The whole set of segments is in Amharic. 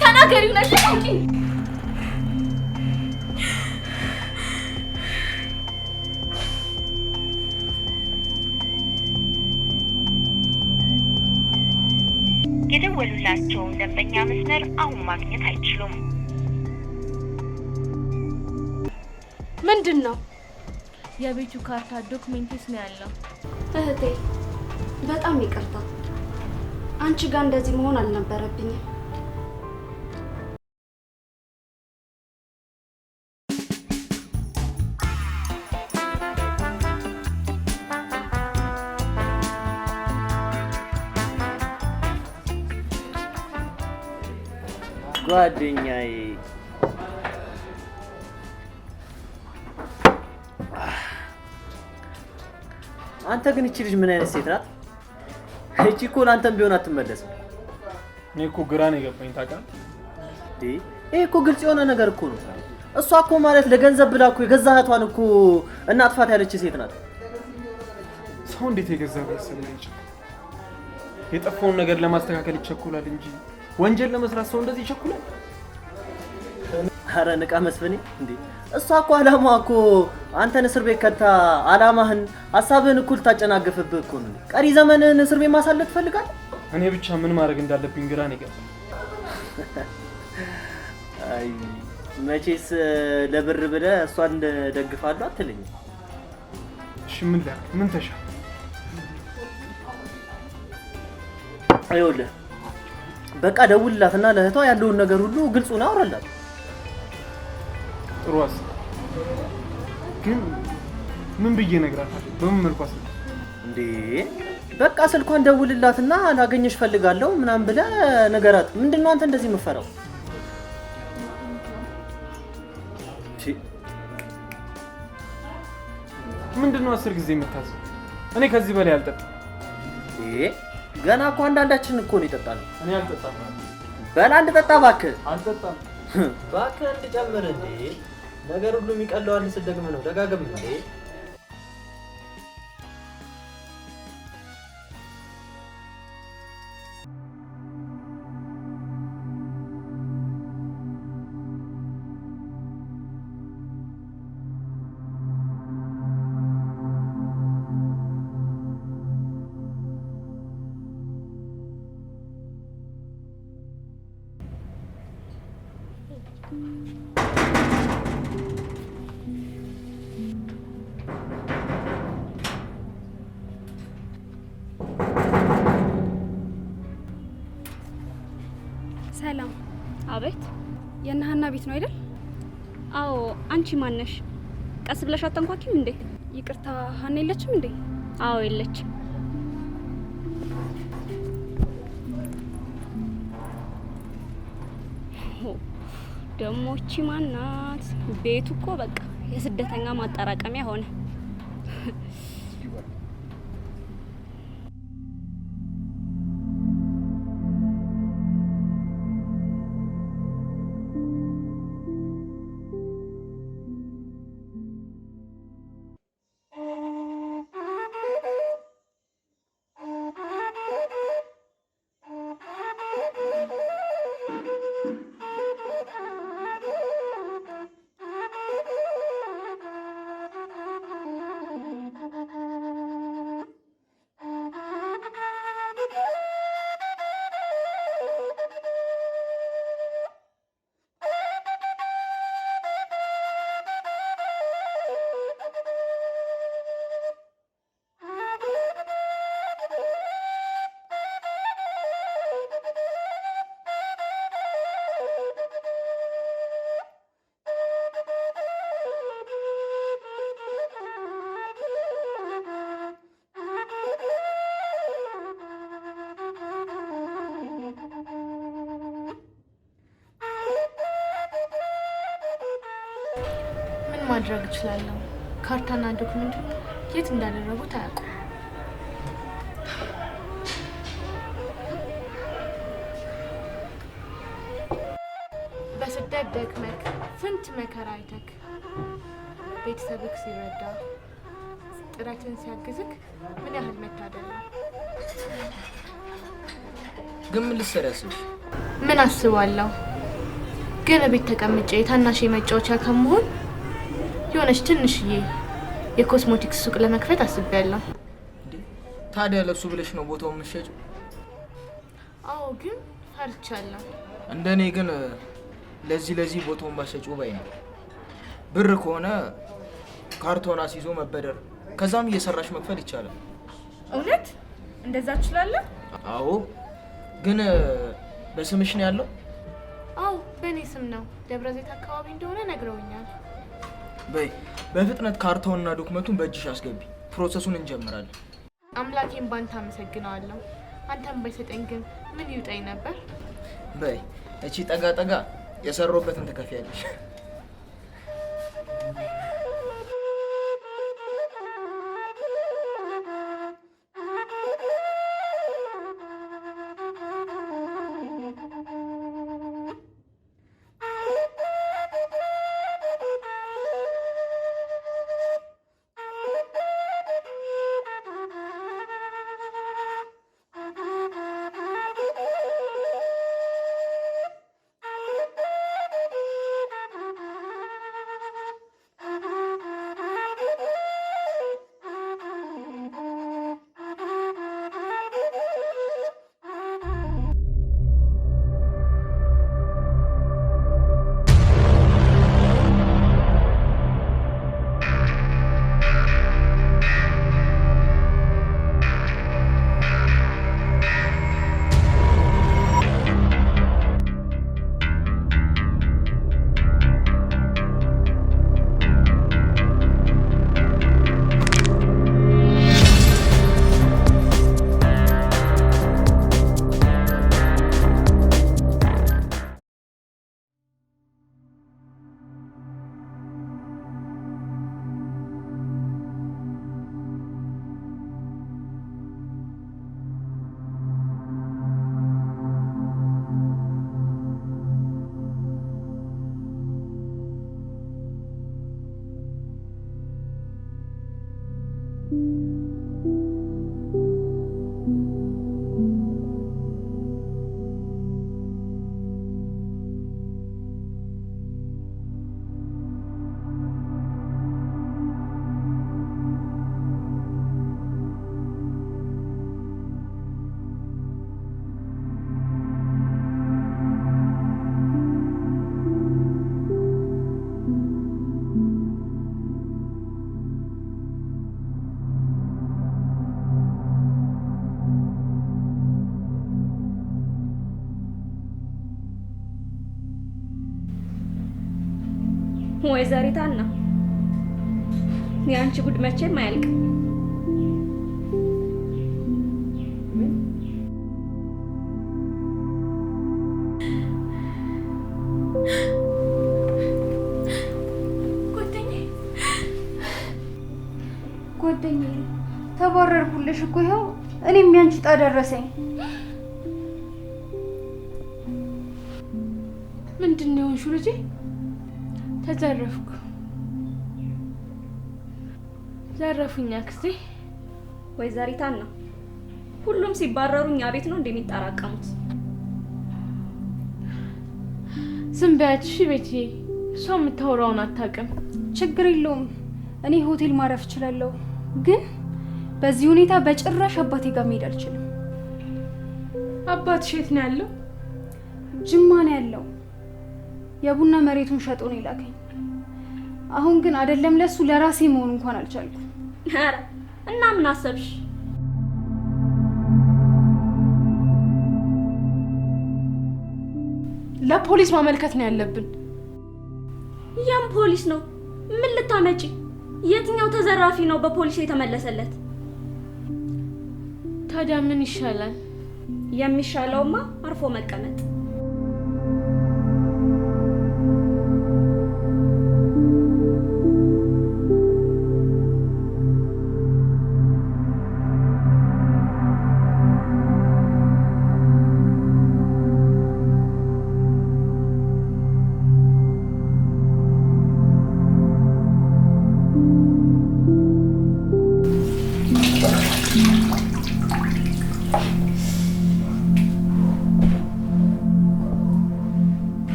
ተናገሪ፣ እውነት ልቀቂ። የደወሉላቸውን ደንበኛ መስመር አሁን ማግኘት አይችሉም። ምንድን ነው? የቤቱ ካርታ documents ነው ያለው። እህቴ፣ በጣም ይቅርታ። አንቺ ጋር እንደዚህ መሆን አልነበረብኝም። ጓደኛዬ፣ አንተ ግን እቺ ልጅ ምን አይነት ሴት ናት? እቺ እኮ ለአንተም ቢሆን አትመለስም። እኔ እኮ ግራ ነው የገባኝ ታውቃለህ። እንዴ፣ ይሄ እኮ ግልጽ የሆነ ነገር እኮ ነው። እሷ እኮ ማለት ለገንዘብ ብላ እኮ የገዛ እህቷን እኮ እናጥፋት ያለች ሴት ናት። ሰው እንዴት የገዛ ቤተሰብ ላይ ይችላል? የጠፋውን ነገር ለማስተካከል ይቸኩላል እንጂ ወንጀል ለመስራት ሰው እንደዚህ ይቸኩላል? አረ ንቃ መስፍኔ። እንዴ፣ እሷ እኮ አላማዋ እኮ አንተን እስር ቤት ከታ አላማህን ሀሳብህን እኩል ታጨናግፍብህ እኮ ነው። ቀሪ ዘመንህን እስር ቤት ማሳለፍ ትፈልጋለህ? እኔ ብቻ ምን ማድረግ እንዳለብኝ ግራ ነው የገባኝ። አይ መቼስ ለብር ብለህ እሷን ደግፋለሁ አትለኝም። እሺ ምን ላድርግ? ምን ተሻለ? ይኸውልህ በቃ ደውልላትና ለእህቷ ያለውን ነገር ሁሉ ግልጹን አውራላት። ጥሩ ሀሳብ፣ ግን ምን ብዬ እነግራታለሁ? በምን መልኩ አስረዳት? እንዴ፣ በቃ ስልኳን ደውልላትና ላገኘሽ ፈልጋለሁ ምናምን ብለህ ነገራት። ምንድን ነው አንተ እንደዚህ የምፈራው? ምንድን ነው 10 ጊዜ የምታዘው? እኔ ከዚህ በላይ አልጠጣም። ገና እኮ አንዳንዳችን እኮ ነው የጠጣነው። እኔ አልጠጣም። በል አንድ ጠጣ እባክህ። አልጠጣም። እባክህ አንድ ጨምር። እንዴ፣ ነገር ሁሉ የሚቀለው አንድ ስትደግም ነው። ደጋግም እንዴ። ሰላም። አቤት። የእነ ሀና ቤት ነው አይደል? አዎ። አንቺ ማነሽ? ቀስ ብለሽ አታንኳኪም እንዴ? ይቅርታ፣ ሀና የለችም እንዴ? አዎ የለችም። ደሞ እቺ ማናት? ቤቱ እኮ በቃ የስደተኛ ማጠራቀሚያ ሆነ። ምን ማድረግ እችላለሁ? ካርታና document ኡ የት እንዳደረጉት አያውቁም። በስደት ደክመክ ስንት መከራ አይተክ ቤተሰብክ ሲረዳ ጥረትን ሲያግዝክ ምን ያህል መታደል ነው። ግን ምን ልትሰሪ አሰብሽ? ምን አስባለሁ ግን ቤት ተቀምጬ ታናሽ መጫወቻ ከመሆን የሆነች ትንሽዬ የኮስሞቲክስ ሱቅ ለመክፈት አስቤያለሁ። ታዲያ ለሱ ብለሽ ነው ቦታውን የምትሸጪው? አዎ፣ ግን ፈርቻለሁ። እንደኔ ግን ለዚህ ቦታውን ባትሸጪው ባይ ነው። ብር ከሆነ ካርቶን አስይዞ መበደር፣ ከዛም እየሰራሽ መክፈል ይቻላል። እውነት እንደዛ እችላለሁ? አዎ፣ ግን በስምሽ ነው ያለው? አዎ፣ በእኔ ስም ነው። ደብረ ዘይት አካባቢ እንደሆነ ነግረውኛል። በይ በፍጥነት ካርታውንና document ኡን በእጅሽ አስገቢ። Process ኡን እንጀምራለን። አምላኬን ባንተ አመሰግነዋለሁ። አንተም ባይሰጠኝ ግን ምን ይውጠኝ ነበር? በይ እቺ ጠጋ ጠጋ የሰራሁበትን ትከፍያለሽ። ወይዘሪት ሀና የአንቺ ጉድ መቼም አያልቅም። ጓደኛዬ ተባረርኩልሽ እኮ ይኸው እኔም ያንቺ ዕጣ ደረሰኝ። ምንድን ነው የሆንሽው ልጄ? ተዘረፍኩ። ዘረፉኝ አክስቴ። ወይዘሪት ሀና ሁሉም ሲባረሩ እኛ ቤት ነው እንደሚጠራቀሙት። ዝም በያት እሺ ቤትዬ፣ እሷ የምታወራውን አታውቅም። ችግር የለውም እኔ ሆቴል ማረፍ እችላለሁ፣ ግን በዚህ ሁኔታ በጭራሽ አባቴ ጋር መሄድ አልችልም። አባትሽ የት ነው ያለው? ጅማ ነው ያለው። የቡና መሬቱን ሸጦ ነው የላከኝ። አሁን ግን አይደለም ለሱ ለራሴ መሆን እንኳን አልቻልኩም። ኧረ እና ምን አሰብሽ? ለፖሊስ ማመልከት ነው ያለብን። ያም ፖሊስ ነው። ምን ልታመጪ? የትኛው ተዘራፊ ነው በፖሊስ የተመለሰለት? ታዲያ ምን ይሻላል? የሚሻለውማ አርፎ መቀመጥ።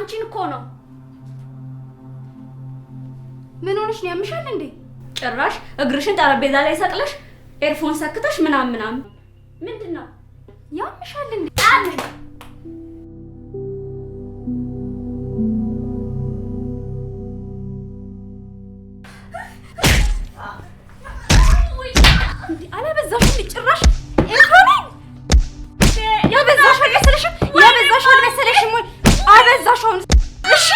አንቺን እኮ ነው። ምን ሆነሽ ነው? ያምሻል እንዴ? ጭራሽ እግርሽን ጠረጴዛ ላይ ሰቅለሽ earphone ሰክተሽ ምናምን ምናምን ምንድን ነው? ያምሻል እንዴ? አላበዛሽም? ጭራሽ earphone ኤን ያበዛሽ አልመሰለሽም? ያበዛሽ አልመሰለሽም ወይ? አበዛሽ አሁን። እሺ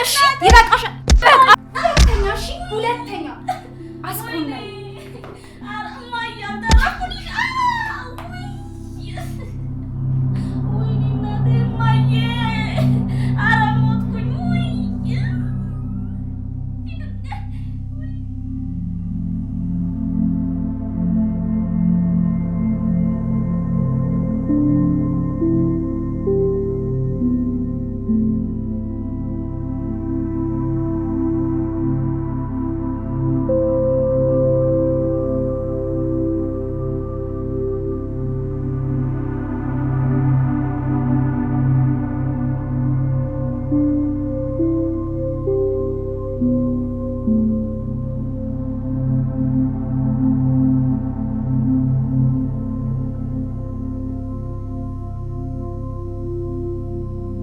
እሺ፣ ይበቃሻል። በቃ ሁለተኛ፣ እሺ ሁለተኛ አስቆናኝ።